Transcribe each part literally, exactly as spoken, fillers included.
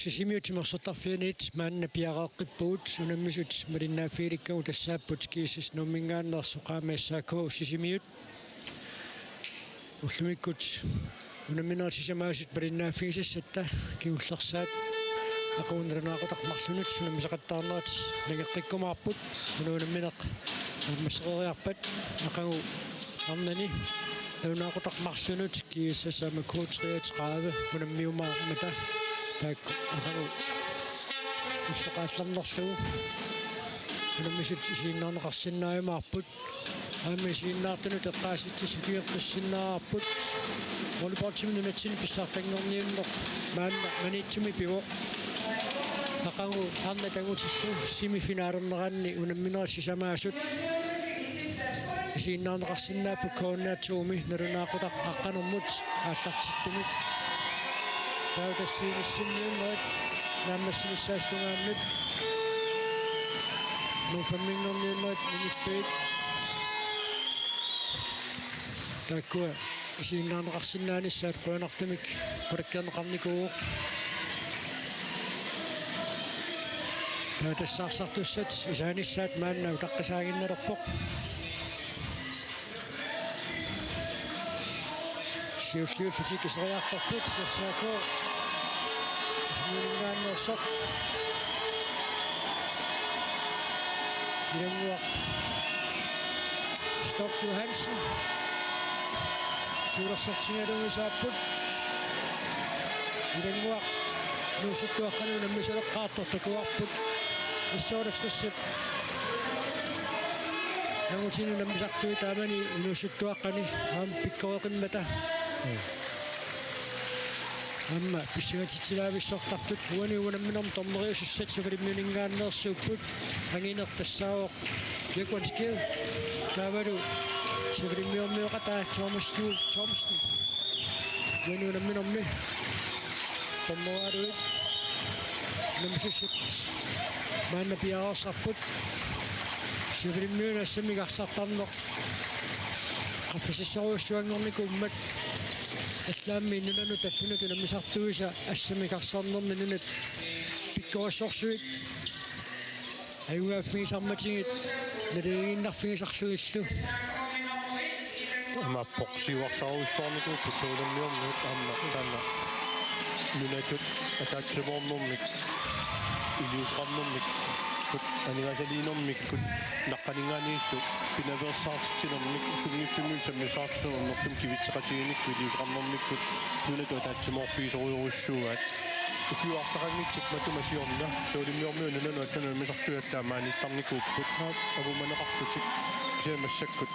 Sisimiut timersortarfianit maanna piareeqqippugut, unammisut malinnaaffigilikkagut tassaapput G S S Nuumminngaanneersoq aamma S A K Sisimiut. Ullumikkut unamminerit sisamaasut malinnaaffigisassatta kingullersaat aqagu nalunaaqutaq marlunut unammisaqattaarnerat nangeqqikkumaarput, una unammineq naammassereeriarpat aqagu arnani nalunaaqutaq marlunut G S S aamma K treogtredive unammiumaarmata taakku aqagu illoqarallarnerlugu unammisut isiginnaarneqarsinnaajumaarput. Aamma isiginnaartunut eqqaasitsissutigeqqissinnaarput. Volleyballimik nunatsinni pissartanngorniunneq maanna Maniitsumi pivoq. Aqagu arnat angutillu semifinalerneranni unamminerit sisamaasut isiginnaarneqarsinnaapput K N R to-mi nalunaaqutaq aqqanermut aallartittumik. Taava tassa inissinniunnerit naammassinissaata tungaannut. Nunfamminngorniunnerit minillugit. Taakkua isiginnaarneqarsinnaanissaat qujanartumik qulakkeerneqarnikuuvoq. Taava tassa arsartussat isaanissaat maanna utaqqisaaginnalerpoq. Siulliullutik iseriartorput S A K Sisimiuninngaanneersoq. Ilannguaq Stork Johansen. Siulersortigalugu saapput. Ilannguaq inuusuttuaqqani unammisaleqqaartoq takuarput. S otteogtres angutini unammisartui taamani inuusuttuaqqani aamma pikkoreqimmata. Aamma pissangatitsilaavissortartut uani unamminermi dommeriusussat Sivalimmiuninngaanneersuupput. Angineq tassaavoq Jack Wanskill, taavalu Sivalimmiormioqataa Thomas Juul Thomsen. Uani unamminermi dommeraaluit unammisussat maanna piareersarput. Sivalimmiuni assammik arsartarneq qaffasissorujussuanngornikuummat, allaammi nunanut allanut unammisartuisa assammik arsarnermi nunat pikkorissorsuit ajugaaffigisarmatigit naligiinnarfigisarlugillu. Imaappoq siuarsarujussuarnikuupput Savalimmiormiut aamma taanna nunatut ataatsimoornermik, iliuuseqarnermik, -kut, aningaasaliinermikkut, naqqaninngaanniillu pinaveersaartitsinermik, sumiiffimmiut sammissaartitsinermik, annertuumik kivitseqatigiinnikkut, iliuuseqarnermikkut nunatut ataatsimoorfigisorujussuugaat. Ukiut arsaqanngitsut matuma siorna Savalimmiormiut nunanut allanut unammisartui taamaaniittarnikuupput. Avumaneqarlutik kisianni massakkut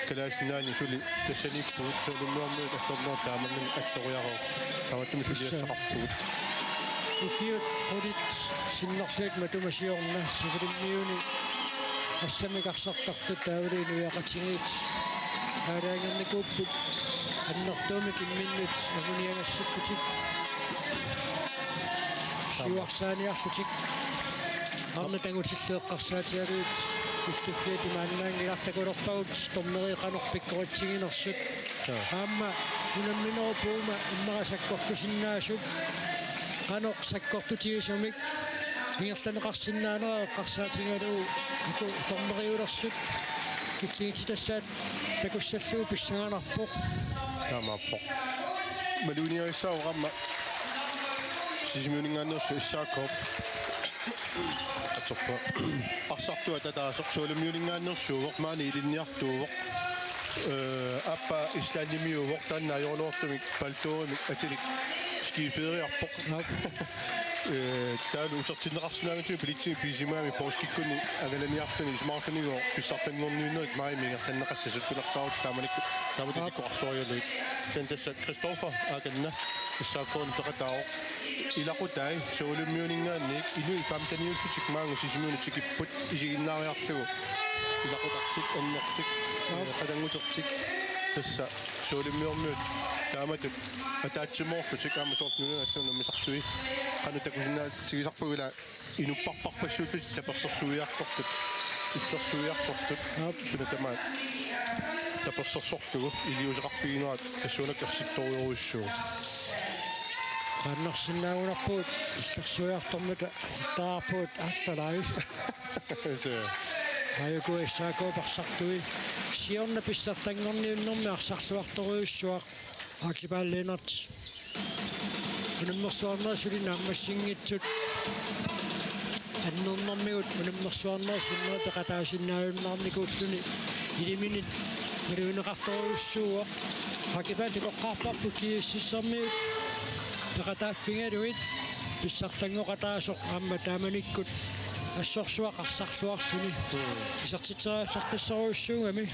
Kalaallit Nunaanni suli tassaniippugut, Savalimmiormiut atornerat taamannak attoriareersoq. Taamaattumik suliassaqarpugut. Ukiut qulit sinnerlugit matuma siorna Sivalimmiuni assammik arsartartut taavalu inuiaqatigiit aalajangiinikuupput annertuumik imminnut anguniagassallutik. Siuarsaaniarlutik. Arnat angutillu eqqarsaatigalugit killiffiat imaannaanngilartakulerpagut dommeri qanoq pikkoritsiginersut. Joo. Aamma unamminerup uuma immaqa sakkortusinnaasup qanoq sakkortutigisumik ingerlanneqarsinnaanera eqqarsaatigalugu uku dommeriulersut killigitsitassaat takussallugu pissanganarpoq. Taamaappoq. Maluginiagassaavoq aamma Sisimiuninngaanneersoq S A K-p. Atorpa. Arsartuat ataaseq Savalimmiuninngaanneersuuvoq, maani ilinniartuuvoq. Ee, aappaa Islandimiuuvoq, taanna ajoraluartumik paltoorimik atilik skiferiarpoq. Aap. Ee, taavalu utertinneqarsinnaagatsigu bilitsigit pisimagami poorskikkunni angalaniartuni isumaqartunigooq pissartanngorniunnerit maajimi ingerlanneqassasut, kunarsaarutit taamanikkut taamatut Aap. Isikkoqarsoraluit. Kisianni tassa Christoffer Akanna S A K-mi peqataavoq. Ilaqutai Savalimmiuninngaanniit inuit femteniullutik maanga Sisimiunut tikipput isiginnaariarlugu. Ilaqutartik, annertik, Aap. Ee, qatanngutertik. Tassa Savalimmiormiut taamatut ataatsimoorlutik aamma soorlu nunanut allanut unammisartui. Qanoq takusinnaatigisarpagut, ila inupparparpassuullutik tapersersuiartortut, illersuiartortut. Aap. Suna tamaat tapersersorlugu iliuuseqarfiginerat tassuunakkut ersittorujussuuvoq. Qaannarsinnaagunarpugut illersuiartormata taarpugut artalaavi. Suu. Ajuku S A K parsartui. Siorna pissartanngorniunnermi arsarluartorujussuaq Archibald Lennert. Unammersuarnerit suli naammassinngitsut. Annernermigut unammersuarnerit sinneri peqataasinnaajunnaarnikuulluni iliminit malugineqartorujussuuvoq. Hakipaalli koqqaarparput G S S-ermiut peqataaffigalugit pissartanngoqataasoq aamma taamanikkut assorsuaq arsarluarluni. Isertitseriallaqqissorujussuugami.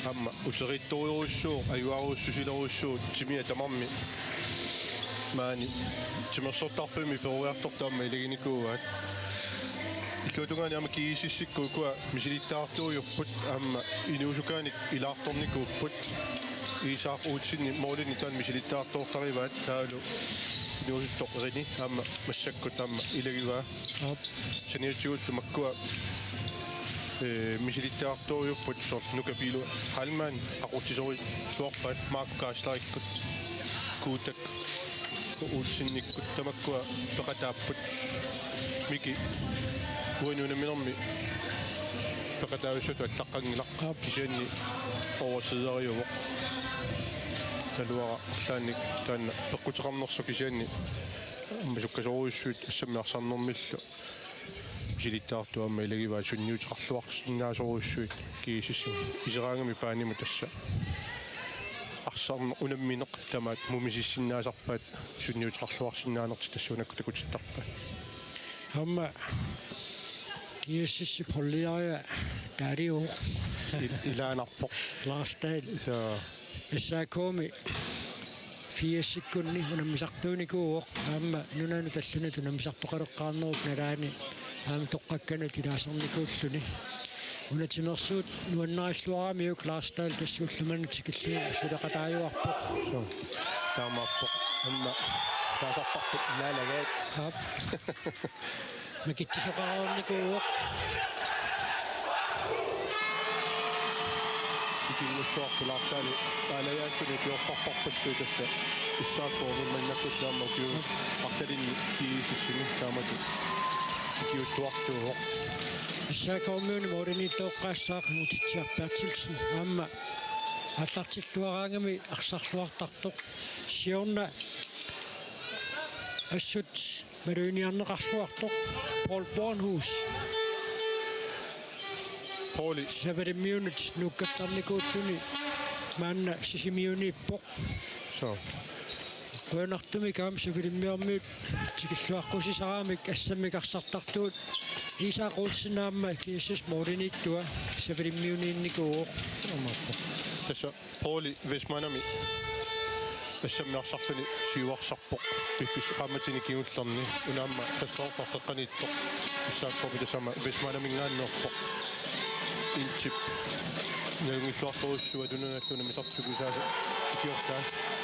Aamma uteriittorujussuuvoq, ajuarujussuusilerujussuuvoq, timia tamarmi. Maani timersortarfimmi peroriartortut aamma ilaginikuuaat. Illuatungaani aamma G S S-ikkut ukua misilittagartuujupput aamma inuusukkaannik ilaartornikuupput. Isak Olsenip målini taanna misilittagartoortarivaat taavalu inuusuttoq René aamma massakkut aamma ilagivaa. Aap. Saniatigullu makkua, eh, misilittagartuujupput soorlu Nuka Pihlum Heilmann aqutsisorusuarpaat Marco Kastlerikkut, Kuutak Olsenikkut tamakkua peqataapput. Miki uani unamminermi peqataasussatut allaqqanngilaq. Aap. Kisianni oversideriuvoq. Naluara taannik taanna peqquteqarnersoq kisianni aamma sukkasoorujussuit assammik arsarnermillu misilittagartut aamma ilagivaat sunniuteqarluarsinnaasorujussuit G S S-imut. Iseraangami paanimut tassa arsarneq unammineq tamaat mumisissinnaasarpaat sunniuteqarluarsinnaanertik tassuunakkut takutittarpaat. Aamma G S S-ip holdiaria taaliuvoq. Il-, ilaanarpoq. Lars Dahl. Suu. S A K-mi firsikkunni unammisartuunikuuvoq. Aamma nunanut allanut unammisartoqaleqqaarnerup nalaani aamma toqqakkanut ilaasernikuulluni. Una timersuut nuannarilluaramiuk Lars Dahl tassa ulloq manna tikillugu suleqataajuarpoq. Suu. Taamaappoq. Aamma taasarparput naalagaat. Aap. Makitsisoqareernikuuvoq. Ikinngussavara Lars Dahl. Aalajaakkuni ukiorparparpassuit tassa S A K-mi maannakkut aamma ukiut arlalinni G S S-imi taamatut ikiuuttuartuuvoq. S A K-miuni målimiittoqqaassaaq Mutitsiaq Berthelsen aamma aallartilluaraangami arsarluartartoq. Siorna assut maluginiarneqarluartoq Paul Bornhus. Pauli. Savalimmiunut nuukkattaarnikuulluni maanna Sisimiuniippoq. Suu. Qujanartumik aamma Savalimmiormiut tikilluaqqusisaraamik assammik arsartartugut. Isak Olsen aamma G S S-ip målimiittua Savalimmiuniinnikuuvoq. Taamaappoq. Tassa Pauli Vestmannami assammik arsarluni siuarsarpoq piffissami qaammatini kingullerni. Una aamma Christoffer qeqqaniittoq S A K-mi tassami Vestmannaminngaanneerpoq. Intip nalunngilluartorujussuuvoq tununallu unammisartut sukusaasa ikiortaa.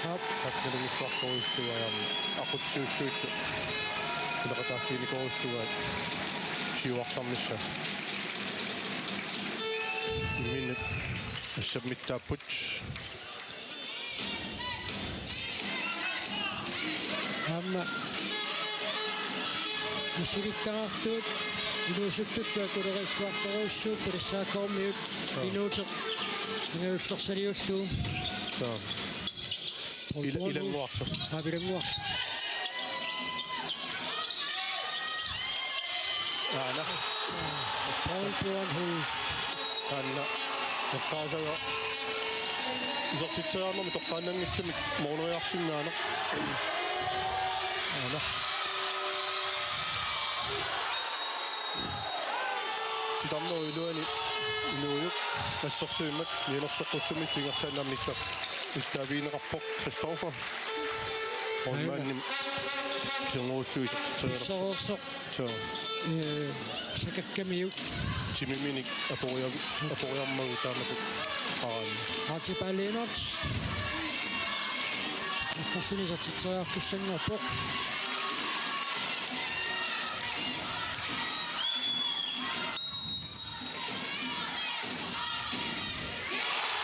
Aap. Aap nalunngilluartorujussuuvoq aamma aqutsisuullutillu suleqataaffiginikuuarujussuuvoq siuarsarnissaa. Imminnut assammittaapput. Aamma misilittagartuut inuusuttullu akulerissuartorujussuupput S A K-miut. Inuuteq angajullersaliullugu. Suu. Ila-, ilannguartoq. Aa, ilannguartoq. Aana. Paul Bornhus. Taanna eqqaasaga isertitseriarnermi toqqaannanngitsumik moorneriarsinnaaneq. Aana. Titarnerup iluani inuujuk assersuimmat mianersoqqussummillu ingerlaannarnikka uttaavigineqarpoq Christoffer. Holmannip kingullermik isertitseriarnersoq. Sororsoq. Suu. Eh, sakakkamiuk. Timiminik aporiar-, aporiarmagu taamatut qaraanni. Archibald Lennert. Affarsuni isertitseriartussanngorpoq.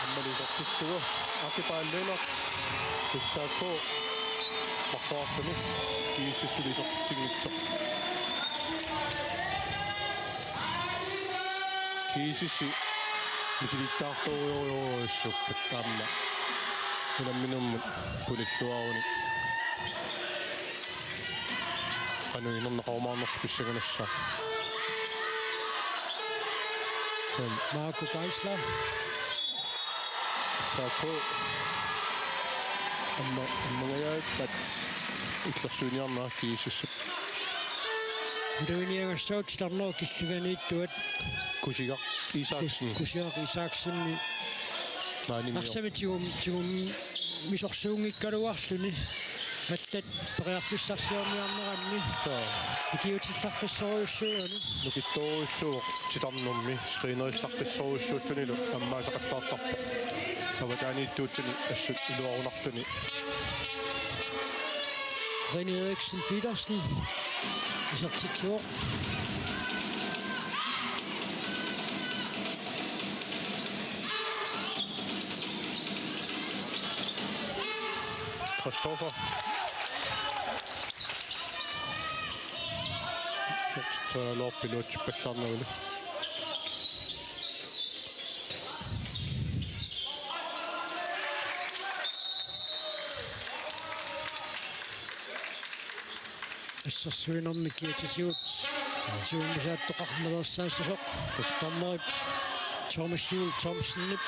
Aamma isertittugu Archibald Lennert. S A K. Parkuartuni G S S suli isertitsinngitsoq. G S S misilittaartorujorujussuupput aamma unamminermut punilluarunik. Qanoq inerneqarumaarnersoq pissanganassaaq. Marco Geisler. Saku. Amma, ammangajaatat illersuiniarnerat G S S-ip. Iluiniagassagut titarnerup killinganiittuat. Kusigaq Isaksen. Kus-, Kusigaq Isaksen. Maanimi. Arsamik tigum-, tigummisorsuunngikkaluarluni. Allat periarfissarsiorniarneranni. Soo. Ikiutillaqqissorujussuugami. Nukittoorujussuuvoq titarnermi, screenerillaqqissorujussuullunilu ammaasaqattaartarpoq. Avataaniittuulluni assut iluarunarluni. René Eriksen Petersen isertitsivoq. Christoffer. Isertitseriaraluarpoq iluatsippallaarnagulu. Assersuinermi kiatitigut tigummisaattoqarnaveersaassasoq. Tassa dommerip Thomas Juul Thomsenip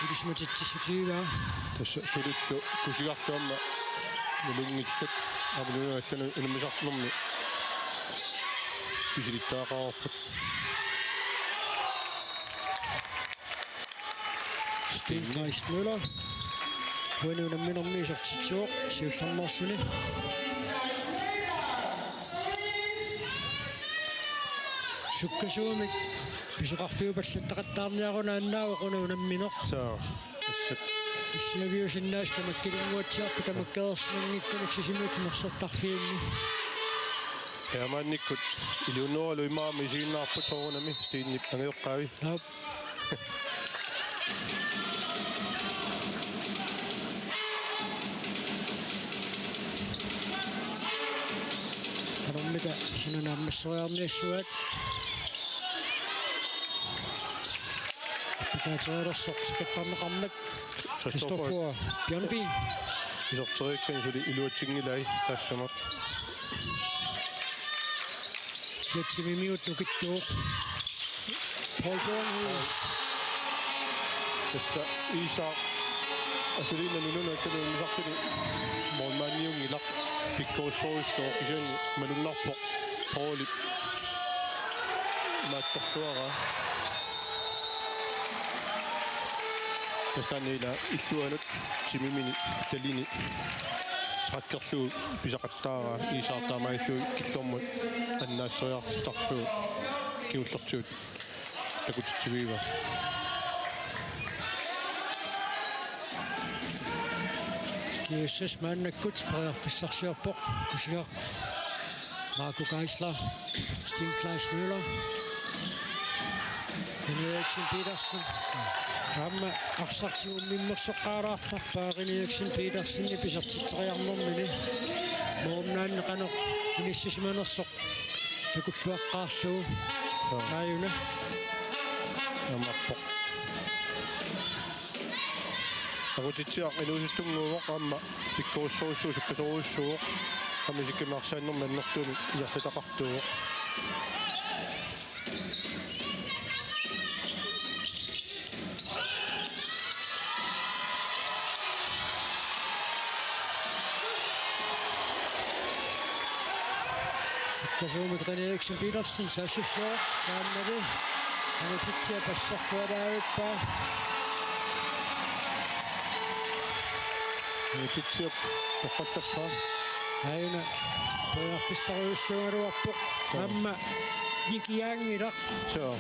ilisimatitsissutigivaa. Tassa sulillu Kusigarlu aamma nalunngillat, aamma nunanut allanut unammisarnermi misilittagaqareerput. Sten Kleist Møller. Uani unamminermi isertitsivoq siullermeerluni. Sukkasuumik pisoqarfiup allattaqattaarniaruna annaavoq una unammineq. Soo, assut. Issiaviusinnaasut tamakkiinnguatsiarput tamakkeersimanngikkunik Sisimiut timersortarfianni. Hermannikkut iliunnerulalu imaammi isiginnaarput soorunami Stenip angajoqqaavi. Aap. Qanormita una naammasseriarniassuat. Appakaatereersoq sikattarneqarmat Christoffer Bjørnby. Iserteriakkani suli iluatsinngilai taassumalu. Siatsimimigut nukittuuq. Paul Bornhus. Tassa Iisaaq asuliinnaq nunanut allanut unammisartuni målmandiunngilaq, pikkorissorujussuuvoq, kisianni malunnarpoq Paulip imaattorluaraa. Tassa taanna ila illuanut timimini talini trakkerlugu pisaqattaaraa Iisaaq taamaalilluni killormut annaasseriartortarlugu kingullertigut takutitsivigaa. G S S maannakkut periarfissarsiorpoq. Kusigaq Marco Geisler, Sten Kleist Møller, René Eriksen Petersen. Aamma arsaq tigummimmersoqqaalaartarpaa René Eriksen Petersenip isertitseriarnermini. Moorumnaanni qanoq inissisimanersoq takulluaqqaarlugu. Joo. Aajuna. Aamma. Angutitsiaq inuusuttunnguuvoq aamma pikkorissorujussuuvoq, sukkasoorujussuuvoq. Aamma isikkamik arsaannermik annertuumik ingerlataqartuuvoq. Sukkasuumik René Eriksen Petersen saassussivoq, taamaalilluni Angutitsiaq passerlualaavippaa. Angutitsiap toqqallappaa. Aajuna periarfissarujussuugaluarpoq. Joo. Aamma nikiaanngilaq. Joo.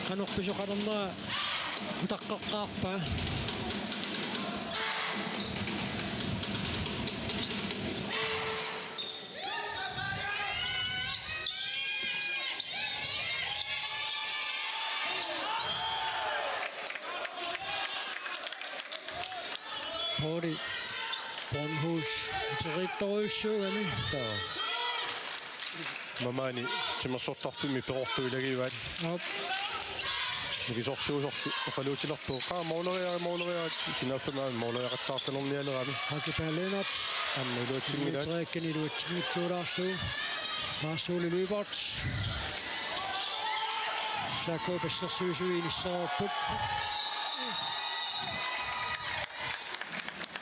Qanoq pisoqalernera utaqqeqqaarpaa. Pauli Bornhus. Teriittorujussuugami. Maani timersortarfimmi perortut ilagivaat. Aap. Mikisorsuusorfi oqaluutilerpoq. Qaa, mooleriaa, mooleriaa. Sinaaffimmi mooleriaqattaartalernialerami. Aki Palle Lennert. Aamma iluatsinngilaa. Teriikkani iluatsinngitsuulaarlugu. Maasuuli Lyberth. S A K-p assersuisui inissereerput.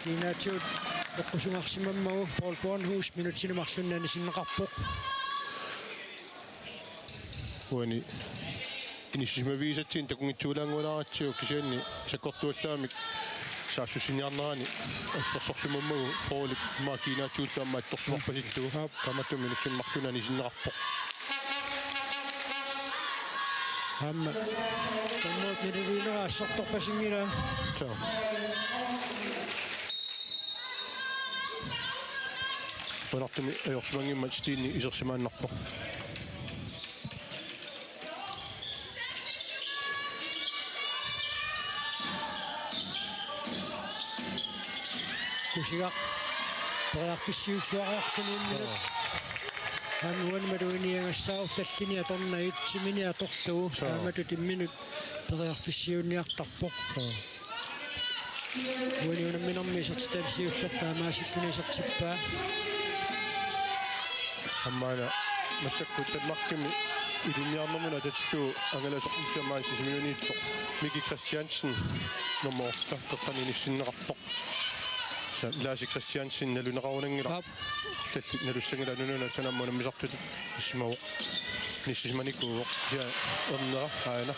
Kiinaatsigut eqqusungarsimammagu Paul Bornhus minutsini marlunni anisinneqarpoq. Uani inissisimavigisatsinni takunngitsuulaanngualaaratsigu kisianni sakkortuallaamik saassussiniarnerani assersorsimammagu Paulip immaqa kiinaatsigullu aamma attorsivarpasittugu. Aap. Taamatut minutsini marlunni anisinneqarpoq. Aamma. Dommerit naligiinnera assortorpasinngilaa. Suu. Qujanartumik ajorsimanngimmat Steni isersimaannarpoq. Kusigaq periarfissiulluariarluni imminut. Aamma uani maluginiagassaavoq tallini atornagit, timini atorlugu. Suu. Taamatut imminut periarfissiunniartarpoq. Suu. Uani unamminermi isertitani siulleq taamaasilluni isertippaa. Aamma una massakkut Danmarkimi ilinniarnermini atatillugu angalasoq, aamma Sisimiuniittoq Miki Christiansen nummer otte qeqqani inissinneqarpoq. Tassa Laasi Christiansen naluneqarunanngilaq. Aap. Tallit nalussanngilaq, nunanut aamma unammisartutut issimavoq. Inissisimanikuuvoq. Kisianni ernera aana.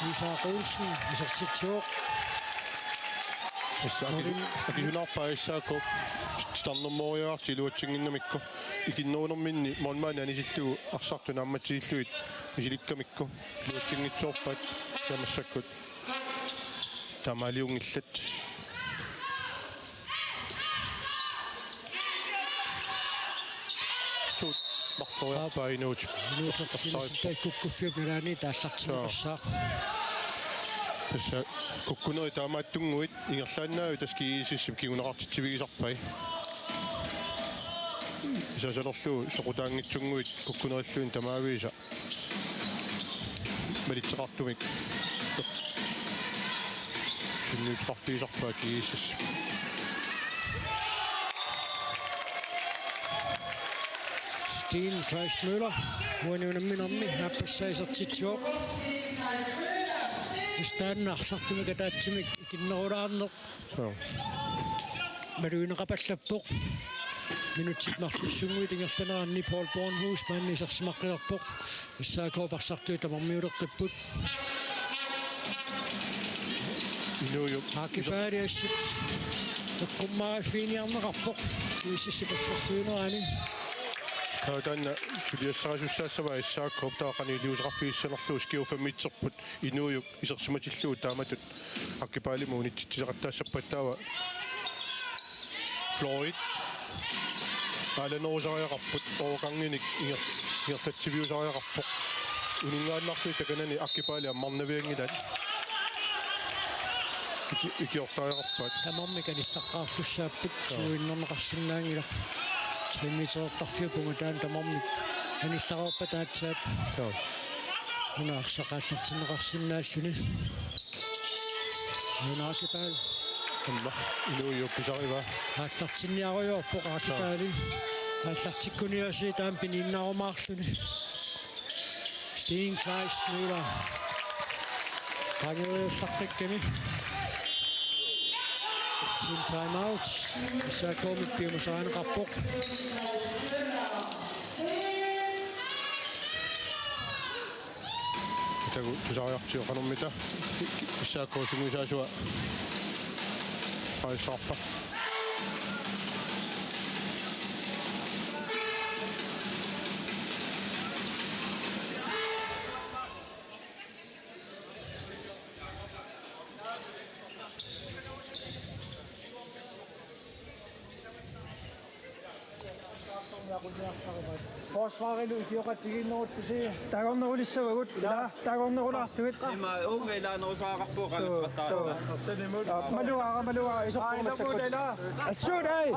Isak Olsen isertitsivoq. Tassa aki-, akisunaarpaa S A K-p titarnermoriarti iluatsinnginnamikku. Ikinnerunerminni målmandi anisillugu arsartut naammatsillugu misilikkamikku iluatsinngitsoorpaat. Tassa massakkut taamaaliunngillat. Suut marloriarpaa inuup. Inuup isertitsinissaq taakkukkuffiup nalaani taallartinneqassaaq. Suu. Tassa kukkunerit taamaattunnguit ingerlaannavit tassa GSS-ip kinguneqartitsivigisarpai. Isasalerlu soqutaanngitsunnguit kukkunerilluunniit tamaavisa malitseqartumik sunniuteqarfigisarpaa GSS. Steen Kleist Møller, uani unamminermi aappassaa isertitsivoq. Tassa taanna arsartumik ataatsimik ikinnerulaarneq. Suu. Malugineqapallappoq. Minutsit marlussunnguit ingerlaneranni Paul Bornhus maani isersimaqqilerpoq. S A K-p arsartui tamarmiuleqqipput. Inuup. Aki Paali assut eqqummavigiinniarneqarpoq. GSS-ip assersuinerani. Taava taanna suliassarisussaassavaa S A K-p taava qanoq iliuuseqarfigissanerlugu, skiuffammiitserput Inuup isersimatillugu taamatut Aki Paalimut unitsitsisoqattaassappat taava Floyd aalanerusariaqarput, overganginik inger-, ingerlatsiviusariaqarpoq. Uninngaannarluni takanani Aki Paali ammarnavianngilaat. Iki-, ikiortariaqarpaat. Tamarmik anillaqqaartussaapput. Joo. Siuinnerneqarsinnaanngilaq. Tre-meterertarfiup ungataa tamarmik anillareerpata aatsaat. Joo. Una arsaq aallartinneqarsinnaalluni. Una Aki Paali. Aamma Inuup pisarivaa. Aallartinniarujoorpoq Aki Paali. Aallartikkuniaasiit aamma piniinnarumaarluni. Steen Kleist Møller. Qaangerujoorlaqqikkami. Team timeout. S A K-mik piumasarineqarpoq. Takuuk tusariartigu qanormita S A K sungiusaasua paasissavarput. Forsvarillu ikioqatigiinneruttusi. Taagornerulissavagut. Ila, taagornerulaarlugit. Ima uunga ilaanerusaararpugut. Suu, suu. Malugaara, malugaara, isoqqumassakkut. Assut, ei!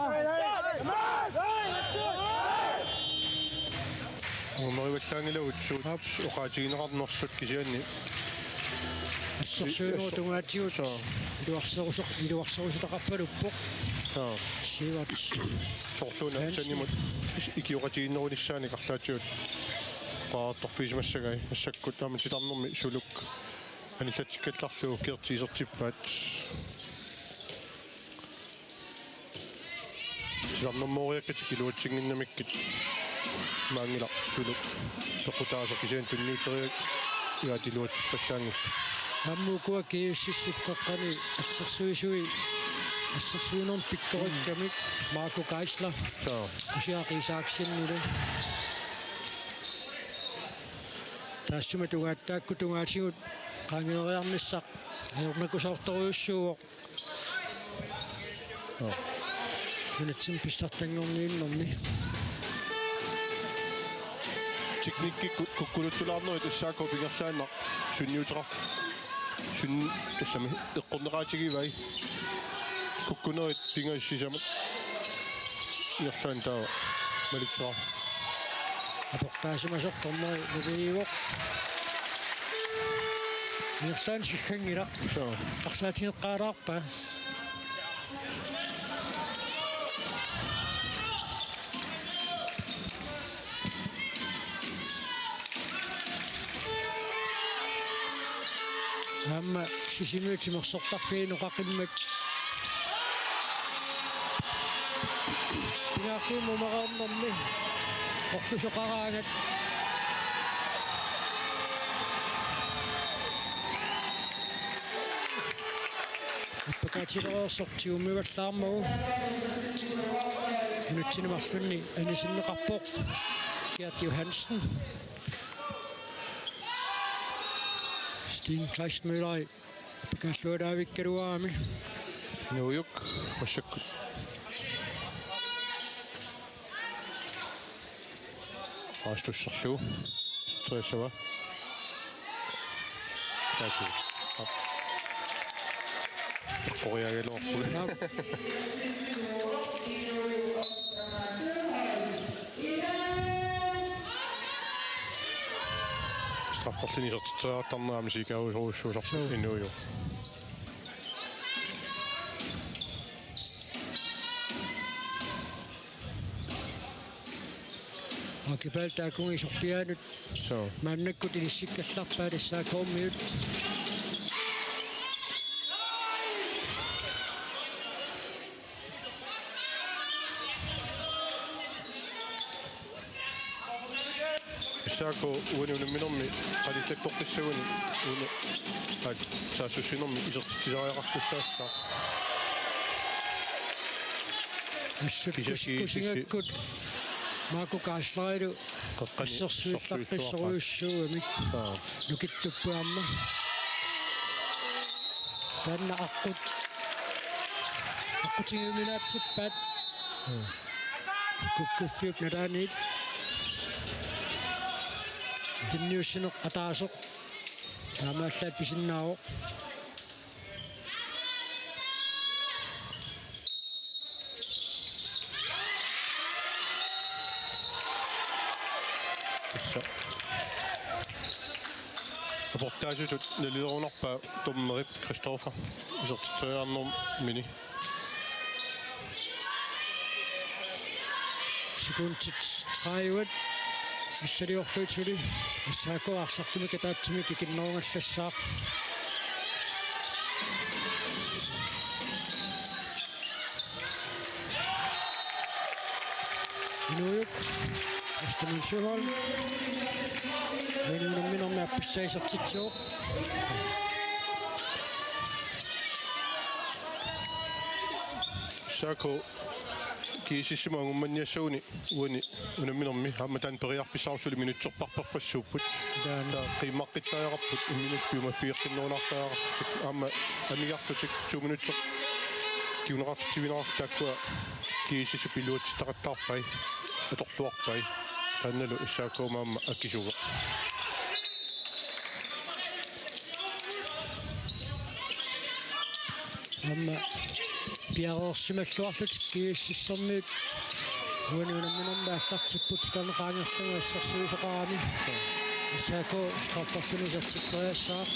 Uumerivallaanngilagut suut oqaatigineqarnersut kisianni. Assersuinerup tungaatigut. Suu. Iluarserusoq-, iluarserusutaqarpaluppoq. Suu. Sivert. Soorluuna Hansen. Sanimut is-, ikioqatigiinnerulissaanik arlaatigut oqariartorfigisimassagai massakkut aamma titarnermi Suluk anillatsikkallarlugu Gerti isertippaat. Titarnermooriakkatik iluatsinnginnamikkit maanngilaq Suluk peqqutaasoq kisianni tunniuteriak igaat iluatsippallaanngillat. Aamma ukua G S S-ip qeqqani assersuisui, assersuinermik pikkorikkamik Marco Geisler. Suu. Kusiaq Isaksenile. Taassuma tungaat-, taakku tungaatigut qaangeeriarnissaq ajornakusoortorujussuuvoq. Nunatsinni pissartanngorniunnerni. Teknikkikkut kukkuluttulaarnerit S A K pingerlaannaq sunniuteqar-, sun-, tassami eqqorneqaatigivai. Kukkunerit pingasut sisamat. Ingerlaannaq taava malitseqar-. Aportaasimasoq dommeri navigivoq. Ingerlaannaq sigganngilaq. Suu. Eqqarsaatigeqqaalaarpaa. Aamma Sisimiut timersortarfiit oqaqimmat. Pingaartumik mumereernermi orlusoqaraangat. Appakaatilereersoq tigummivallaarmagu. Nunatsinni marlunni anisinneqarpoq Gert Johansen. Steen Kleistmøller. Appakaalluaraavikkaluarami. Nuujuk massakkut. Aastusserlugu. Treersava. Taatsu. Ap. Eqqoriaagaluarput. Ap. Strafferluni isertitseriartarnera aamma siikaarusorujussuusarput. Suu. Inuuju. Akipal taakkununnga isorpiaanut. Suu. Maannakkut inissikkallarpaat S A K-miut. S A K uani unamminermi qalillakkoqqissaguni una, aat, saassussinermi isertitsisariaqartussaassaaq. Assut kisa-, kus-, kisa-, kusingakkut Marco Geislerilu qeqqani assersuillaqqissorujussuugamik. Aa. Nukittupput aamma. Taanna aqqut-, aqqutigiuminaatsippaat. Aa. Kukkuffiup nalaaniit. Tunniussineq ataaseq. Taamaallaat pisinnaavoq. Tassa. Aportaasutut nalilerunarpaa dommerip Christoffer. Isertitseriarnermini. Sekundit tredive. Missiliorlugu suli S A K arsartumik ataatsimik ikinnerugallassaaq. Inuujuk. Ostermann Søholm. Uani unamminermi appassaa isertitsivoq. S A K G S S-imut angummanniassaguni uani unamminermi aamma taanna periarfissarput suli minutserpassuupput. Taanna. Taava qiimmaqqittarput imminut piumaffigeqqinnerulaartariaqarlutik aamma amigarlutik to minutsit kinguneqartitsivinerarput taakkua G S S-ip iluatsittaqattaarpai. atorluarpai. Taannalu S A K-mi aamma akisuga. Aamma piareersimalluarlutik GSS-ermiut uani unamminermi aallartipput, taanna qaangerlugu assersuisoqarami. S A K strafferluni isertitseriassaaq.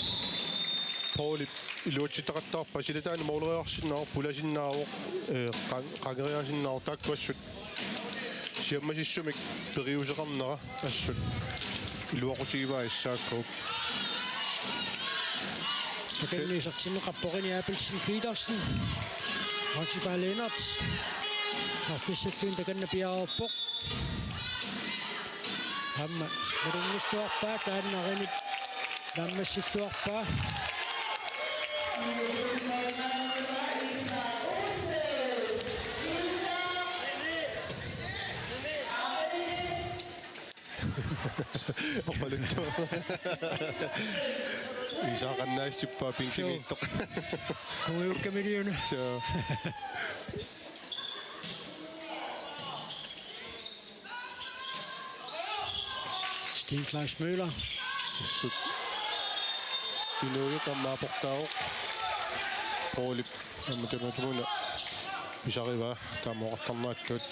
Paulip iluatsitaqattaarpaa, silataani måleriarsinnaavoq, pulasinnaavoq, ee, qan-, qangeriaasinnaavoq, taakku assut siammasissumik periuseqarnera assut iluaqutigivaa S A K. Takanna isertinneqarpoq René Abelsen Petersen. Archibald Lennert. Straffessalluunniit takanna piareerpoq. Aamma malunngilluarpaa, taanna Renep naammassilluarpaa. Oqaluttu. Iisaqannaasippaa pinkimiittoq. Kuiukkamiliuna. Soo. Stig Claus Møller. Assut. Inuujup aamma aportaavoq. Paulip aamma tamatumuuna pisarivaa, taama oqartarneratut.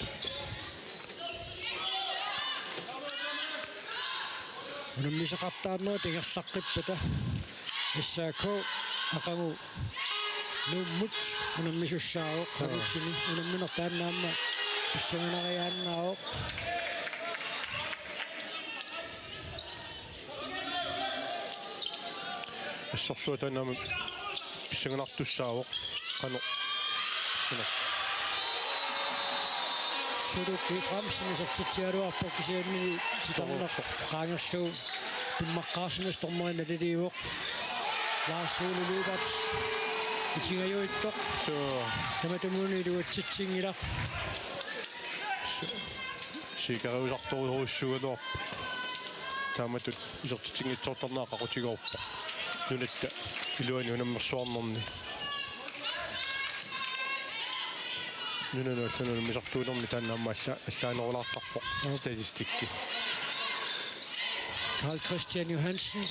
Unammisaqartarnerat ingerlaqqippata S A K aqagu Nuummut unammisussaavoq. Joo. Qanutsini unammineq taanna aamma pissanganariaannaavoq. Assorsuaq taanna aamma pissanganartussaavoq. Qanoq. Suna. Suluk Abrahamsen isertitsigaluarpoq, kisianni titarneq qaangerlugu timmaqqaarsimasoq, dommeri naliliivoq. Lars Ole Lyberth itingajuittoq. Soo. Tamatumuuna iluatsitsinngilaq. Soo. Sikariusartorujussuugaluarpoq. Taamatut isertitsinngitsoortarneq qaqutigoorpoq. Nunatta iluani unammersuarnerni. Nunanut allanut unammisartuunermi taanna aamma alla-, allaanerulaartarpoq. Joo. Statistikki. Carl Christian Johansen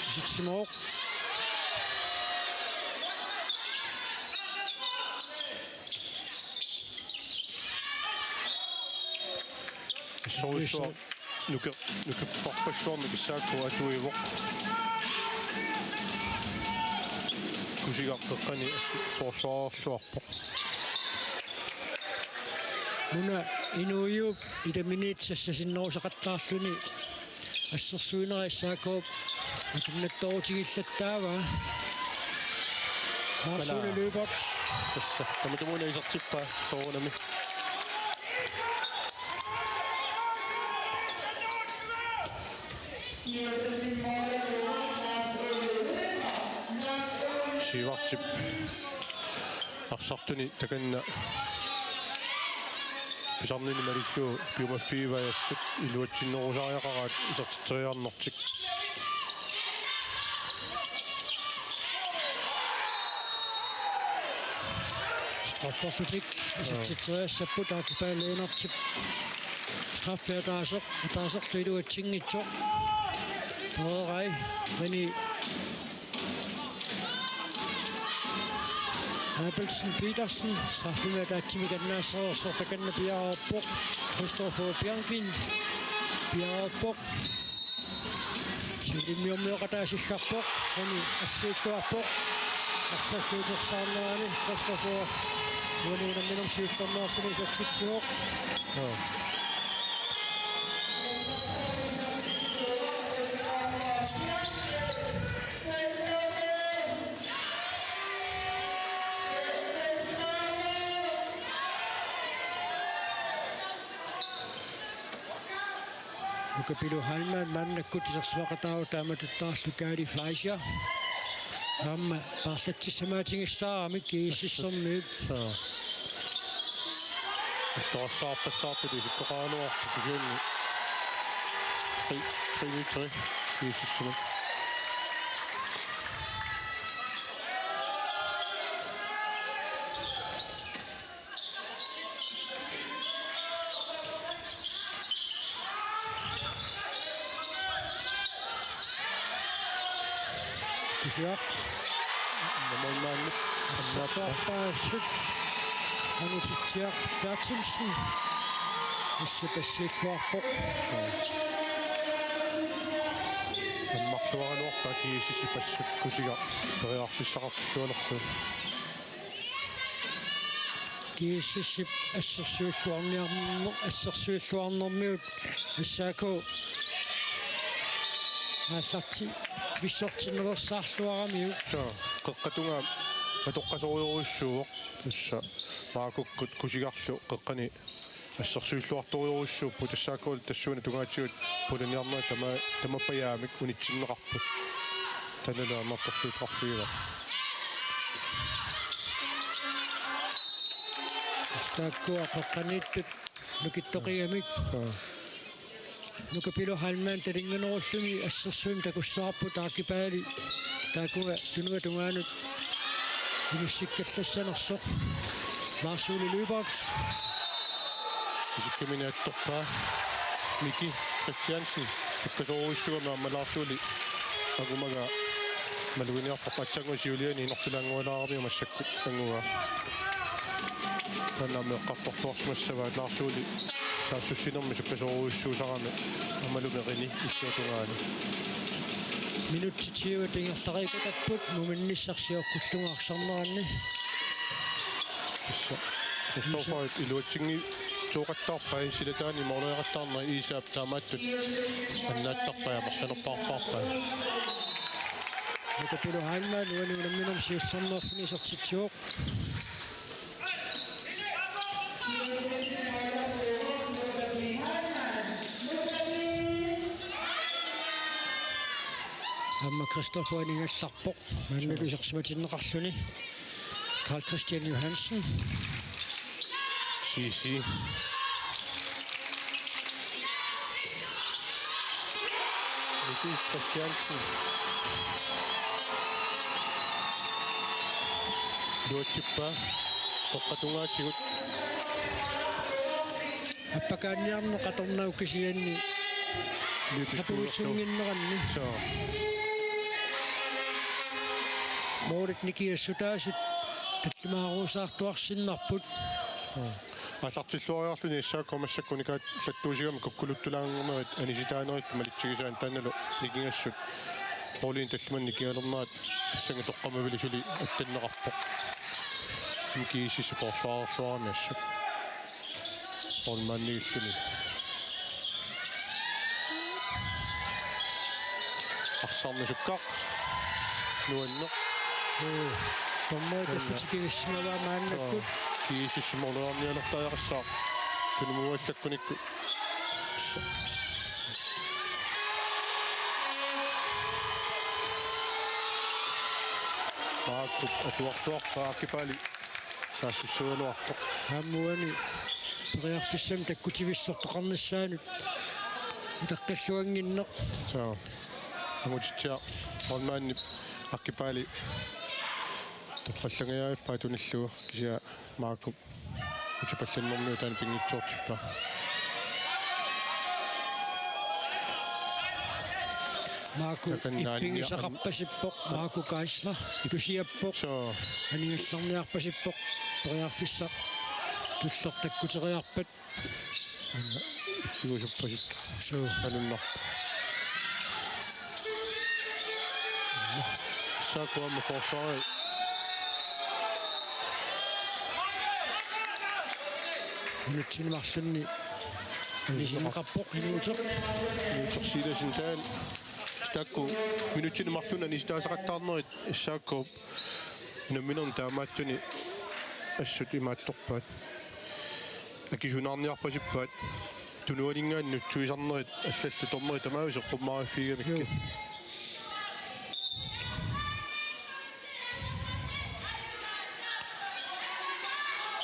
isersimavoq. Assorsuaq nuke-, nukerparpassuarnik S A K atuivoq. Kusigaq qeqqani assut forsvarerluarpoq. Una Inuujuup ilaminit sassasinnerusaqattaarluni assersuinera S A K-p atunnattoorutigillattaavaa. Lars Ole Lyberth. Tassa tamatumuuna isertippaa soorunami. Sivartip arsartuni takanna pisarnini malillugu piumaffigivaa, assut iluatsinnerusariaqaraat isertitseriarnertik. Strafferlutik isertitseriassapput, Archibald Lennertip straffi ataaseq, ataaserlu iluatsinngitsoq. Pereerai, René Abelsen Petersen, straffimik ataatsimik annaassereersoq, takanna piareerpoq. Christopher Bianchim piareerpoq. Siulimmiormioqataasiggarpoq, René assiilluarpoq. Arsaarluutersaarnerani Christopher uani unamminermi siullermeerluni isertitsivoq. Joo. Ukapilu Heilmann maannakkut isersimaqataavoq, taamatuttaarlu Kali Fleischer. Aamma paarlatsissamaatigissaarami GSS-ermiut. Joo. Attoqqassaarpassaartut isikkoqaraluarput kisianni. Tri, tri, tri. GSS-ermiut. Kusiaq. Nummer nine. Assartuarpaassut. Angutitsiaq Berthelsen. Assut assiilluarpoq. Ammarluaraluarpaa G S S-ip assut Kusiaq periarfissaqartillualerlugu. G S S-ip assersuilluarniarner-, assersuilluarnermiut S A K aallartinneqarsaarluaramiuk. Suu, qeqqata tungaa atoqqasorujorujussuuvoq. Tassa Maakukkut Kusigarlu qeqqani assersuilluartorujorujussuupput, S A K-llu tassuuna tungaatigut pulanniarnerit tama-, tamappajaamik unitsinneqarput. Taannalu annertoorsuuteqarfigiga. S A K-kua qeqqaniittut nukittoqigamik. Aa. Nuka Pilu Heilmann talinganerulluni assersuimmi takussavarput, Aki Paali taakunga tunua tungaanut inissikkallassanersoq. Lars Ole Lyberth. Isikkamini attorpaa Miki Christiansen. Sukkasoorujussuugami aamma Lars Ole angumagaa maluginiarpaa, aatsaannguaq siuliani inortulaanngualaarami massakkut angugaa. Taanna aamma eqqartorluarsimassavaat Lars Ole saassussinermi sukkasoorujussuusarami aammalu meeqqani itsuatungaani. Minutsit tyve ingerlareerutapput muminnissarsiorkullugu arsarneranni. Tassa Kristoffer iluatsinngitsoortarpai, silataani moorleeqattaarnera Iisaap taamaattut annaattarpai, amerlanerpaarpaarpai. Nuka Pilu Heilmann uani unamminermi siullermeerluni isertitsivoq. Aamma Kristoffer aningallarpoq. Maannalu isersimatinneqarluni. Carl Christian Johansen. Sisi. Miki Christiansen. Luatsippa. Qoqqatungaatigut. Appakaanniarneq atornagu kisianni. Liutiskuulerlugu. Atuissunnginneranni. Soo. Målit nikiassutaasut tallimaaruusaartuarsinnarput. Aallartilluariarluni S A K massakkut unikaatsillattuusigamik kukkuluttulaarnerit anisitaanerit malitsigisaat, taannalu nikingassut målinik tallimanik nikingalernerat tassannga toqqammavilik suli attanneqarpoq. G S S forsvarerluarami assut. Målmandilluunniit. Arsarneq sukkaq. Nuanneq. Uu, dommerit tassatikivissimavaa maannakkut. G S S-ip måleriarnialertariaqassaaq. Tunumuallakkunikku. Maakup atuartuarpaa Aki Paali. Saassussuugaluartoq. Aamma uani periarfissamik takkutivissortoqarnissaanut utaqqilluannginneq. Soo. Angutitsiaq målmandip Aki Paali. Torrallangajaappaa tunillugu kisianni Maakup utipallannermiutaani pinngitsoortippaa. Maaku takanna ippigisaqarpasippoq, Maaku Geisler, tusiappoq. Soo. Aningallarniarpasippoq, periarfissaq. Tulleq takkuteriarpat. Anna, ippigisuppasit. Soo. Alunnar. S A K aamma forsvari. Minutsini marlunni. Anisinneqarpoq inuusoq. Inuusoq Silasen taanna. Taakku minutsini marlunni anisitaasaqattaarnerit S A K-p unamminermi taamaattuni assut imaattorpaat. Akisunaarniarpasippaat. Tunuaninngaanniit nutsuisarnerit allallu dommerit tamaasa eqqummaariffigigamikkit. Juu.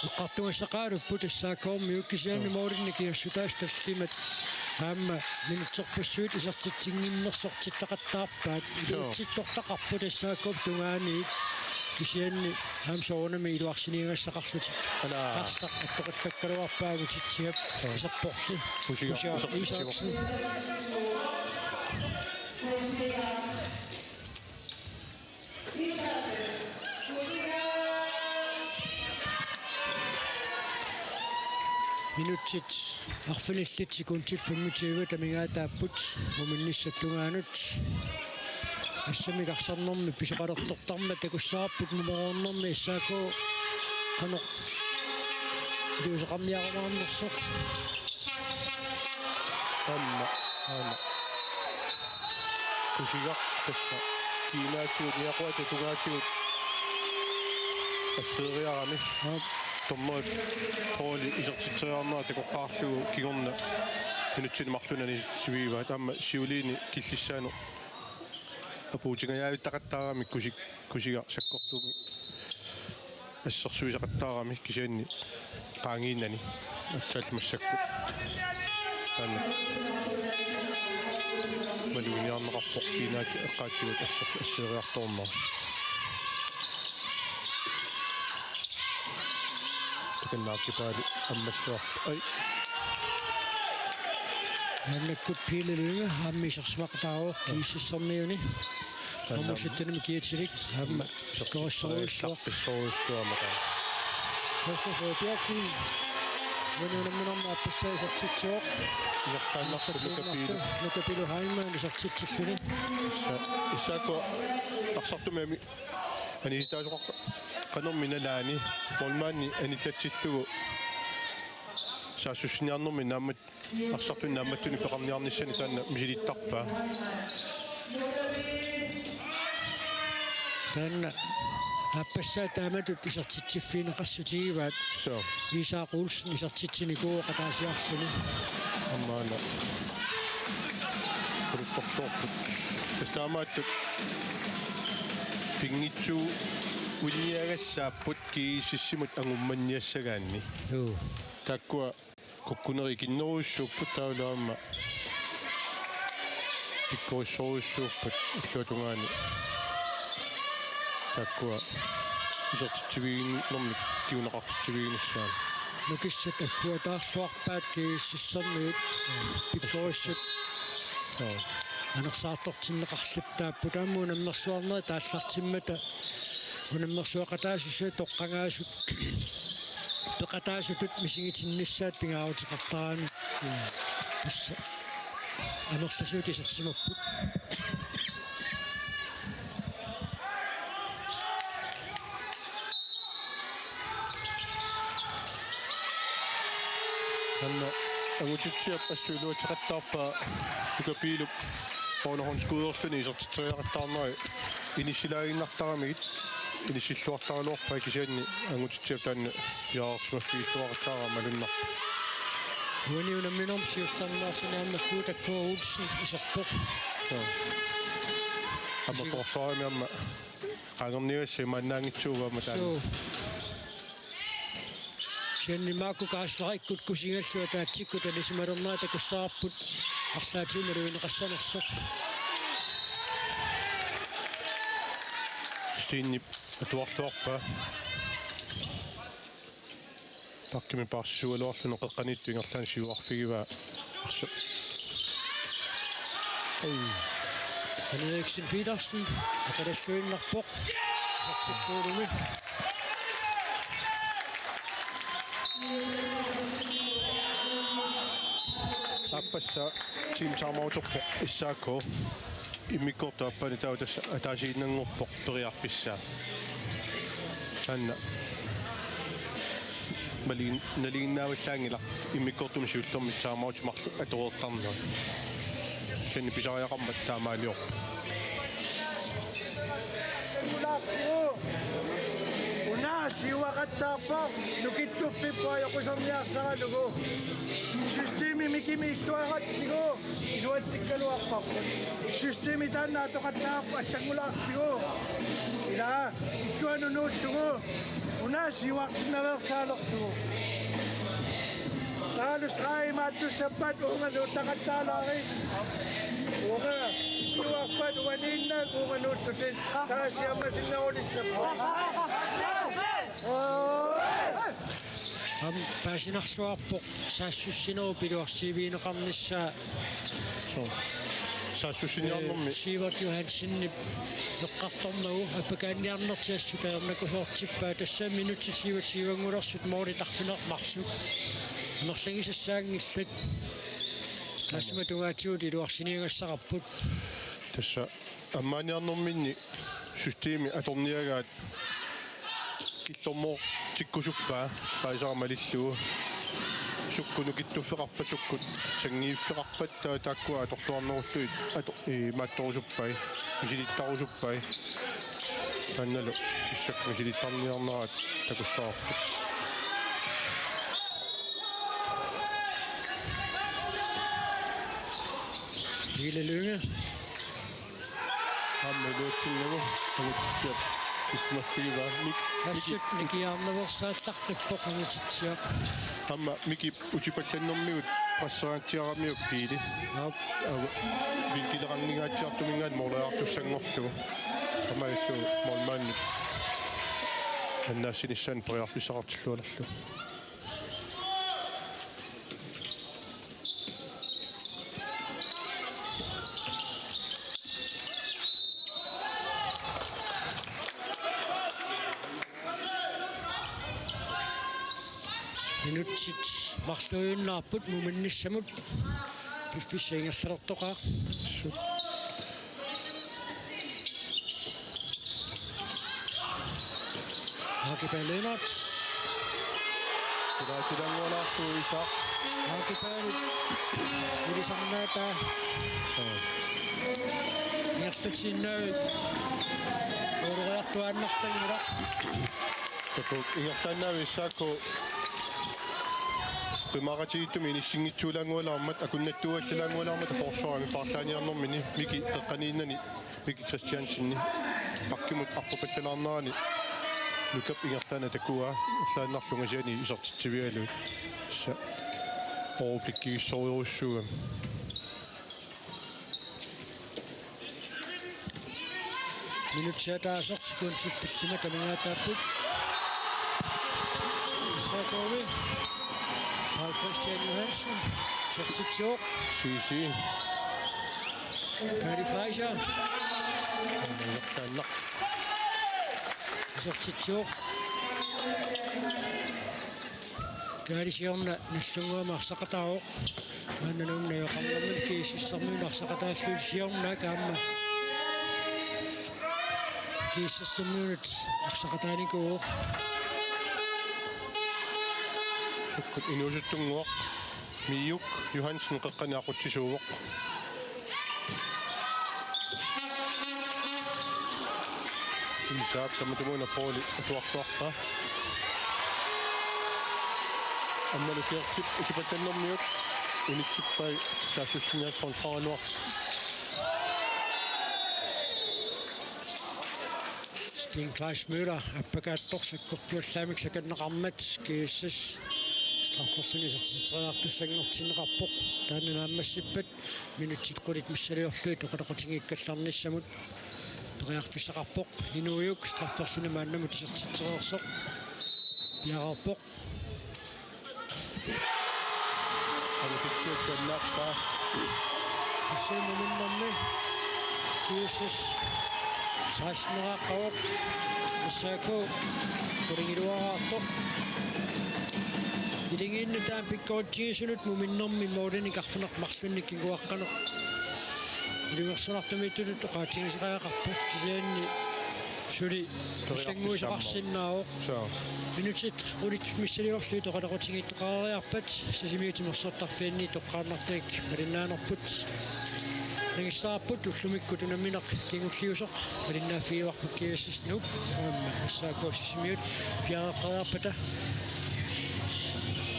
Eqqartugassaqarupput S A K-miut kisianni. Joo. Målinik nikiassutaasut tallimat aamma minutserpassuit isertitsinnginnersortitaqattaarpaat. Joo. Iluatsittortaqarput S A K-p tungaaniit kisianni aamma soorunami iluarsiniagassaqarlutik. Alaa. Arsaq attoqallakkaluarpaa Angutitsiap. Joo. Iserporli. Kusiaq. Kusiaq Isaksen. Isaksen. Minutsit arfinillit sekundit femogtyve amigaataapput muminnissap tungaanut. Assammik arsarnermi pisoqalertortarmat takussavarput mumereernermi S A K qanoq iliuuseqarniarumaarnersoq. Aamma, aamma. Kusigaq tassa kiinaatigut niaquata tungaatigut asseeriarami. Aap. Dommerit Pauli isertitseriarnera takoqqaarlugu kingorna minutsini marlunni anisertivigivaat, aamma siuliini killissaanut apuutingajavittaqattaarami kusik-, kusigaq sakkortuumik assersuisaqattaarami kisianni qaangiinnani aatsaat massakkut. Taanna maluginiarneqarpoq kiinaat eqqaatsigut asser-, asseeriartornera. Takanna Akipaali ammalluarpoq. Ai. Maannakkut Pele Lynge aamma isersimaqataavoq GSS-ermiuni. Taanna. Nummer sytten-imi kiatilik aamma isertitserissorujussuaq. Isertitserissorujussuarmata. Christoffer Bjergsen. Uani unamminermi aappassaa isertitsivoq. Isertaannarpoq Nuka Pilu. Nuka Pilu Heilmann isertitsilluni. Issa-, S A K arsartumik aniisitaasoqaqqanermi nalaani målmandi anillatsillugu saassussiniarnermi naammat arsartuni naammattunik peqarniarnissani taanna misilittarpaa. Taanna aappassaa taamatut isertitsiffigineqassutigivaat. Suu. Isak Olsen isertitsinikuuvoq ataasiarluni. Aamma una. Quluttortoorput. Tassa taamaattut pinngitsuuinniagassaapput GSS-imut angummanniassagaanni. Juu. Taakkua kukkunerit ikinnerujussuupput taavalu aamma pikkorissorujussuupput illuatungaani. Taakkua isertitsiviginermik kinguneqartitsiviginissaat. Nukissat agguataarluarpaat GSS-ermiut pikkorissut. Joo. Anersaartortinneqarluttaapput aamma unammersuarnerit taallartimmata unammersuaqataasut toqqagaasut peqataasutut misigitinnissaat pingaaruteqartaraanni. Tassa amerlasuut isersimapput. Taanna Angutitsiap assut iluatseqattaarpaa Nuka Pilup Rune Horn Skuderluni isertitseriaqattaarneri inissilaaginnartaramigit inissilluartaraluarpai kisianni Angutitsiap taanna piareersimaffigilluaqattaarami malunnarpoq. Uani unamminermi siullernaarsinnaammakku Takko Olsen iserpoq. Joo. Aamma forsvarimi aamma qaangerniagassat imaannaanngitsuugaat aamma taanna. Suu. Kisianni Marco Kaslerikkut kusigallu ataatsikkut anisimalernerat takussavarput arlaatigut malugineqassanersoq. Steenip atuarluarpaa. Bakkimi paarsisuugaluarluni qeqqaniittoq ingerlaannaq siuarfigivaa. Arsaq. Ei. Henriksen Petersen, aqalalluinnarpoq. Isertittuulumi. Aappassaa team timeouterpoq S A K. Immikkoortup aappaani taava tassa ataasiinnanngorpoq periarfissaa. Taanna. Malin-, nalinginnaavallaanngilaq immikkoortumi siullermi timeout marluk atoreertarnerat. Kisianni pisariaqarmat taamaaliorpoq. Una siuaqattaarpoq nukittuffipput ajoquserniarsaralugu. Systemi mikimi illuaratsigu. Iluatsikkaluarparput. Systemi taanna atoqattaarpoq allanngulaartigu. Ila, illuanut nuullugu. Una siuartinnaveersaalerlugu. Taavalu stregi imaattussappat uunga nuuttaqattaalaariit. Uunga siuarpat uaniinnaat uunga nuuttutit. Taava siammasinnerulissappat. Aamma paasinarluarpoq saassussinerup iluarsiivigineqarnissaa. Suu. Saassussiniarnermi. Ee, Sivert Johansenip eqqartormagu appakaanniarnertik assut ajornakusoortippaa, tassa minutsit syvogtyve-ngulersut målit arfineq-marluk. Amerligisassaanngillat. Taassuma tungaatigut iluarsiniagassaqarput. Tassa ammaaniarnerminni systemi atorniagaat killormoortikkusuppaa paasisara malillugu. Sukkut nukittuffeqarpat, sukkut sanngiiffeqarpat, ta-, taakkua atorluarnerullugit ato-, imaattorusuppai, misilittarusup- -pai. Taannalu massakkut misilittarniarnerat takussavarput. Mille Lynge. Aamma iluatsinnagu angutitsiap sissumaffigivaa. Mik-, Miki. Assut nikiaarnaveersaallaqqippoq angutitsiaq. Aamma Miki utipallannermigut presseratsiaramiuk Piili. Aap. Aap. Vinkileqanngingaatsiartuminngaanniit mooriartussanngorlugu. Taamaalillugu moormaanni annaassinissaanut periarfissaqartillualerlugu. Minutsit marluujunnaarput muminnissamut. Piffissap ingerlalertoqaaq. Aki Berg Lennert. Tilaatilangualaartuisa. Aki Berg. Ilisarnaata. Ingerlatsiinnaavi. Uuloriartuaannartanngilaq. Takuuk ingerlaannaavi S A K. Qimaaqatigiittumi inissinngitsuulaanngualaarmat, akunnattuuallalaanngualaarmat forsvarimi paarlaaniarnermini Miki qeqqaniinnani Miki Christiansenip bakkimut arpapallalaarnerani Nukap ingerlaannaq takuaa, ingerlaannarlunga kisianni isertitsivigalugit. Tassa overblikkigissorujussuugami. Minutsit ataaseq sekundit tallimat amigaataapput. S A K-mi Carl Christian Johansen isertitsivoq. Sisi. Kari Fleischer. Taanna. Isertitsivoq. Kaali siorna Nagdlunguami arsaqataavoq. Maanna Nuummi najugaqarnermini G S S-ermiunut arsaqataallutik siorna aamma G S S-ermiunut arsaqataanikuuvoq. Sukkut inuusuttunnguaq. Miuk Johansen qeqqani aqutsisuuvoq. Isaap tamatumuuna Pauli atuarluarpaa. Ammalu Gertip utipallannermiut unitsippai saassussiniassaq kontranuar. Sten Kleist Møller appakaattoq sakkortuallaamik sakanneqarmat G S S strafferluni isertitseriartussanngortinneqarpoq. Taanna naammassippat minutsit qulit missiliorlugit oqaloqatigiikkallarnissamut periarfissaqarpoq. Inuujuk strafferluni maannamut isertitsereersoq piareerpoq. Angutitsiakkannaarpaa. Assigiinnguminnermi G S S seksten-eraaqqavoq. S A K qulingiluaraartoq. Iligiinnut taama pikkoritsigisunik muminnermi målinik arfineq-marlunnik kinguaqqaneq ilungersunartumiittutut oqaatigisariaqarpoq. Kisianni suli periarfissammagu. Allannguisoqarsinnaavoq. Suu. Minutsit qulit missiliorlugit oqaloqatigiittoqareriarpat Sisimiut timersortarfianni toqqaannartumik malinnaanerput. Nangissavarput ullumikkut unammineq kingulliusoq malinnaaffigivarput G S S Nuuk aamma S A K Sisimiut piareeqqeriarpata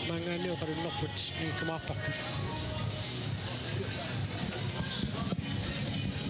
maanngaanniit oqalunnerput nangikkumaarparput.